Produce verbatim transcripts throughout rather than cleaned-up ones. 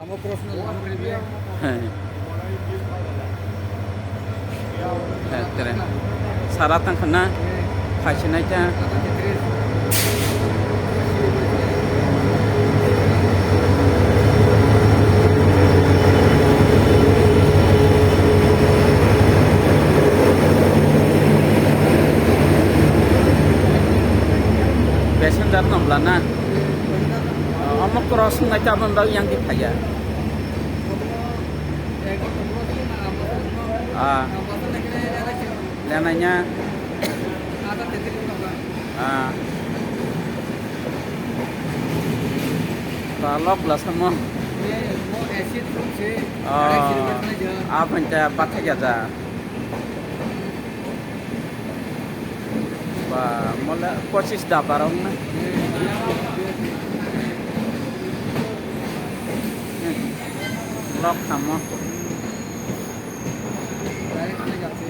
Hei. Hei, tere. Sara tang khana. Phaisinai ta. Passenger no bla na. Omo cross wngnai ta, aboni bagwi yang di phaiya. Ah. Lenai nya. Ah. Ta lok bla samo. Oh. Aboni ta pathai ya ja. Ba, mole pochis da barong na. Lok tamo.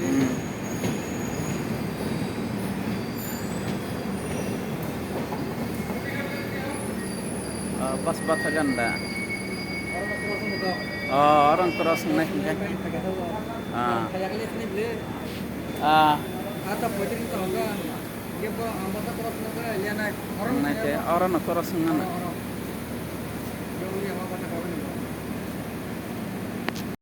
Hmm. Ah, bas bathagan da. Oh, orang cross nai hingga. Ah. Ah. Nai te, oro no cross nai.